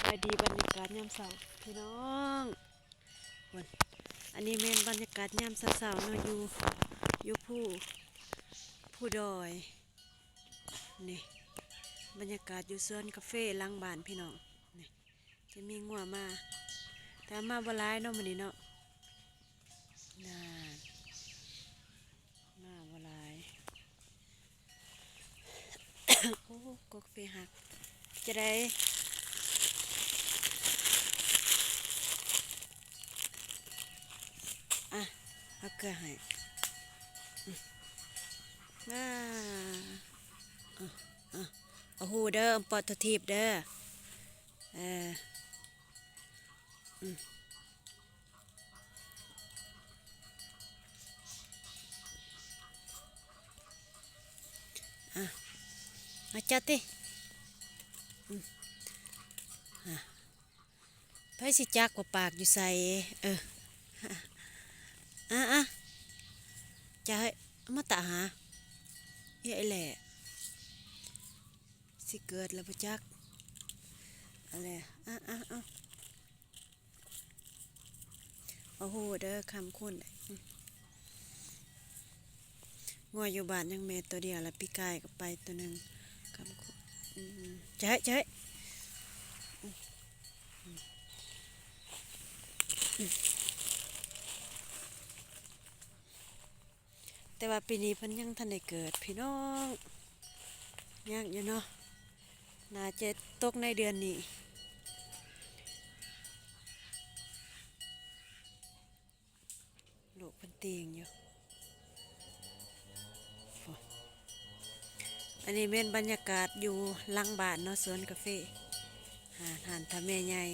ບາຍດີ ບັນຍາກາດຍາມເຊົ້າພີ່ນ້ອງ. ອັນນີ້ແມ່ນບັນຍາກາດຍາມເຊົ້າໆເນາະ ຢູ່ ຢູ່ພູ ພູດອຍ. ນີ້ບັນຍາກາດຢູ່ສວນກາເຟຫຼັງບ້ານພີ່ນ້ອງ. ນີ້ຈະມີງົວມາ ແຕ່ມາບໍ່ຫຼາຍເນາະມື້ນີ້ເນາະ. ນັ້ນ ມາບໍ່ຫຼາຍ. ໂອ້ ກົກເຟຫັກ ຈະໄດ້ ອ່ະ ເອົາເກືອໃຫ້. ອືມ ອ່າ ເອົາ ເອົາ ເອົາຫູເດີ ປອດໂທທີບເດີ. ເອີ ອືມ ອ່ະ ມາຈັບຕິ. ອືມ ອ່ະ ໃຜຊິຈັກວ່າປາກຢູ່ໃສ? ເອີ ອ່ະ ອ່ະ ຈະໃຫ້ມາຕະຫາ ເອີ ແຫຼະ ຊິເກີດແລ້ວບໍ່ຈັກ ອັນແຫຼະ ອ່ະ ອ່ະ ອ່ະ ໂອ້ໂຫ ເດີ ຄຳຄຸນ ອືມ ງົວຢູ່ບ້ານຍັງແມ່ໂຕດຽວ ລະປີກາຍກໍໄປໂຕໜຶ່ງ ຄຳຄຸນ ອືມ ຈະໃຫ້ ຈະໃຫ້ ອືມ ອືມ ແຕ່ວ່າປີນີ້ເພິ່ນຍັງທັນໄດ້ເກີດພີ່ນ້ອງ ຍາກຢູ່ເນາະ ໜ້າຈະຕົກໃນເດືອນນີ້. ລູກເພິ່ນຕີງຢູ່. ໂອ້ ອັນນີ້ແມ່ນບັນຍາກາດຢູ່ຫຼັງບ້ານເນາະ ສວນກາເຟ ຮ້ານ ຮ້ານທ່າແມ່ໃຫຍ່.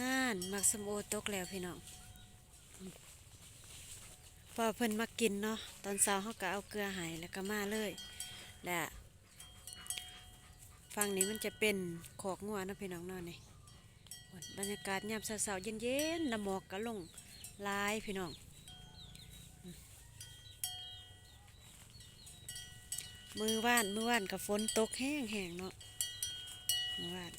ນັ້ນ ໝາກສົ້ມໂອຕົກແລ້ວພີ່ນ້ອງ ເພາະວ່າເພິ່ນມາກິນເນາະ ຕອນເຊົ້າເຮົາກໍເອົາເກືອໃຫ້ ແລ້ວກໍມາເລີຍ ແລະ ຝັ່ງນີ້ມັນຈະເປັນຄອກງົວເນາະພີ່ນ້ອງເນາະ. ນີ້ ບັນຍາກາດຍາມເຊົ້າໆ ເຢັນໆ ນ້ຳໝອກກໍລົງຫຼາຍພີ່ນ້ອງ. ມື້ວານ ມື້ວານກໍຝົນຕົກແຮງໆ ເນາະ ມື້ວານ.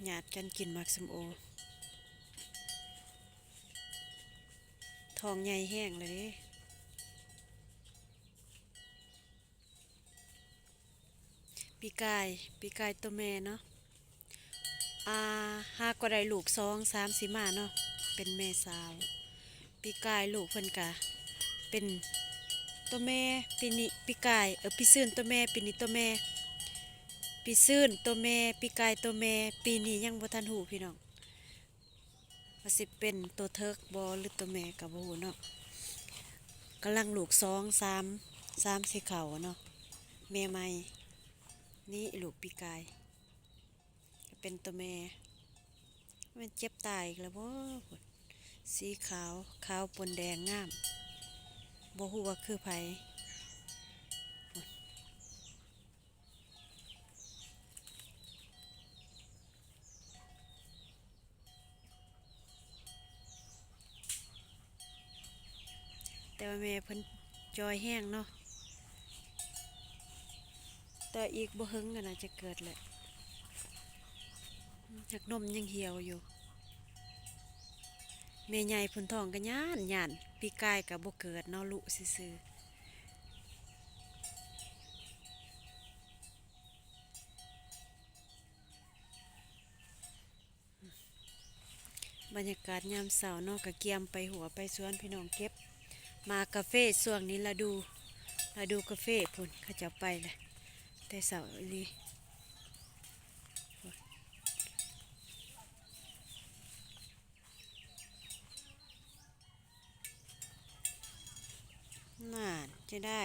ຍາດກັນກິນໝາກສົ້ມໂອ ທ້ອງໃຫຍ່ແຮງແລ້ວເດ້. ປີກາຍ ປີກາຍໂຕແມ່ເນາະ ອ່າ ຫາກໍໄດ້ລູກສອງສາມຊິມາເນາະ ເປັນແມ່ສາວ. ປີກາຍລູກເພິ່ນກະເປັນໂຕແມ່ ປີນີ້ ປີກາຍ ເອີ ປີຊືນໂຕແມ່ ປີນີ້ໂຕແມ່ ປີຊືນໂຕແມ່ ປີກາຍໂຕແມ່. ປີນີ້ຍັງບໍ່ທັນຮູ້ພີ່ນ້ອງ ວ່າຊິເປັນໂຕເຖິກບໍ່ ຫຼືໂຕແມ່ກໍບໍ່ຮູ້ເນາະ. ກຳລັງລູກສອງ ສາມ ສາມຊິເຂົ້າເນາະ ແມ່ໃໝ່. ນີ້ລູກປີກາຍ ເປັນໂຕແມ່. ແມ່ນເຈັບຕາອີກແລ້ວບໍ່? ພຸ້ນ ສີຂາວ ຂາວປົນແດງ ງາມ ບໍ່ຮູ້ວ່າຄືໃຜ. ພຸ້ນ ແຕ່ວ່າແມ່ເພິ່ນຈ່ອຍແຮງເນາະ ແຕ່ອີກບໍ່ເຫິງກໍໜ້າຈະເກີດແຫຼະ. ຫາກນົມຍັງຫ່ຽວຢູ່. ແມ່ໃຫຍ່ເພິ່ນທ້ອງກໍຢ້ານໆ ປີກາຍກໍບໍ່ເກີດເນາະ ລຸຊື່ໆ. ບັນຍາກາດຍາມເຊົ້າເນາະ ກະກຽມໄປຮົ້ວໄປສວນພີ່ນ້ອງ ເກັບໝາກກາເຟ. ຊ່ວງນີ້ລະດູ ລະດູກາເຟພຸ້ນ ເຂົາເຈົ້າໄປແຫຼະ ແຕ່ເຊົ້າອີ່ຫຼີ. ນັ້ນ ຈະໄດ້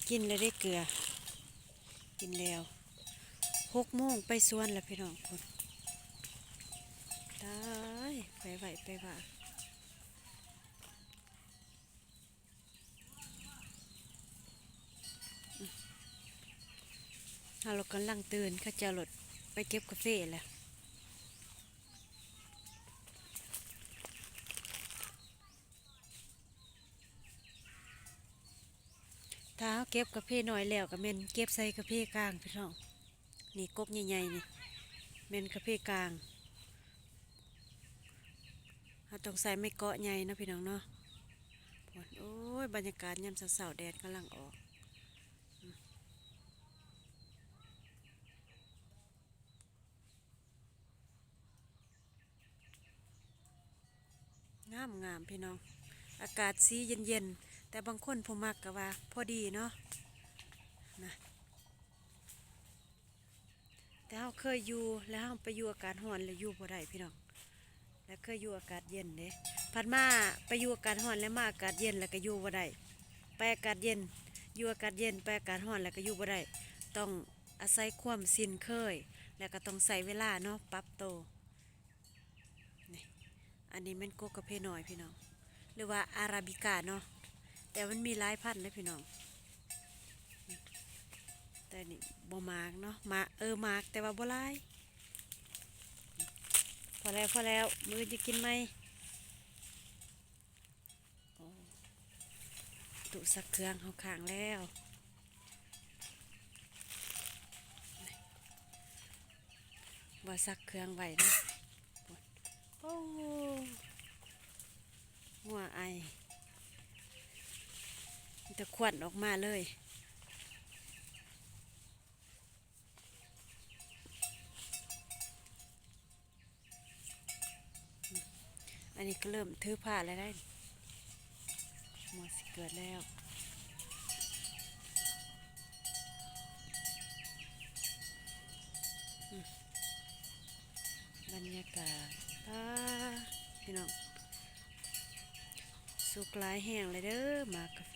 ກິນແລ້ວເດ້ເກືອ ກິນແລ້ວ. ຫົກໂມງໄປສວນລະພີ່ນ້ອງພຸ້ນ. ຕາຍ ໄປໄວໄປວາ. ເຮົາລະກຳລັງຕື່ນ ເຂົາເຈົ້າລົດໄປເກັບກາເຟແລ້ວ. ຖ້າເຮົາເກັບກາເຟນ້ອຍແລ້ວ ກໍແມ່ນເກັບໃສ່ກາເຟກາງພີ່ນ້ອງ. ນີ້ກົກໃຫຍ່ໆ ນີ້ແມ່ນກາເຟກາງ. ເຮົາຕ້ອງໃຊ້ໄມ້ເກາະໃຫຍ່ເນາະພີ່ນ້ອງເນາະ. ໂອ້ຍ ບັນຍາກາດຍາມເຊົ້າໆ ແດດກຳລັງອອກ. ງາມໆ ພີ່ນ້ອງ ອາກາດສີເຢັນໆ ແຕ່ບາງຄົນຜູ້ມັກກໍວ່າພໍດີເນາະ ນະ. ແຕ່ເຮົາເຄີຍຢູ່ ແລ້ວເຮົາໄປຢູ່ອາກາດຮ້ອນແລ້ວຢູ່ບໍ່ໄດ້ພີ່ນ້ອງ ແລ້ວເຄີຍຢູ່ອາກາດເຢັນເດ້. ພັດມາໄປຢູ່ອາກາດຮ້ອນ ແລ້ວມາອາກາດເຢັນ ແລ້ວກໍຢູ່ບໍ່ໄດ້. ໄປອາກາດເຢັນ ຢູ່ອາກາດເຢັນ ໄປອາກາດຮ້ອນ ແລ້ວກໍຢູ່ບໍ່ໄດ້. ຕ້ອງອາໄສຄວາມຊິນເຄີຍ ແລ້ວກໍຕ້ອງໃຊ້ເວລາເນາະ ປັບໂຕ. ນີ້ ອັນນີ້ແມ່ນກົກກາເຟນ້ອຍພີ່ນ້ອງ ຫຼືວ່າອາຣາບິກາເນາະ ແຕ່ມັນມີຫຼາຍພັນເດ້ພີ່ນ້ອງ. ແຕ່ນີ້ບໍ່ໝາກເນາະ ໝາກ ເອີ ໝາກແຕ່ວ່າບໍ່ຫຼາຍ. ພໍແລ້ວ ພໍແລ້ວ ມື້ອື່ນຈະກິນໃໝ່. ໂອ້ ຕູ້ຊັກເຄື່ອງເຮົາຄ້າງແລ້ວ ວ່າຊັກເຄື່ອງໄວ້ນະ. ໂອ້ ງົວໄອ ມີແຕ່ຄວັນອອກມາເລີຍ. ອັນນີ້ກໍເລີ່ມຖືພາແລ້ວໄດ໋ ງົວຊິເກີດແລ້ວ. ບັນຍາກາດ ປາ ພີ່ນ້ອງ ສຸກຫຼາຍແຮງເລີຍເດີ ໝາກກາເຟ.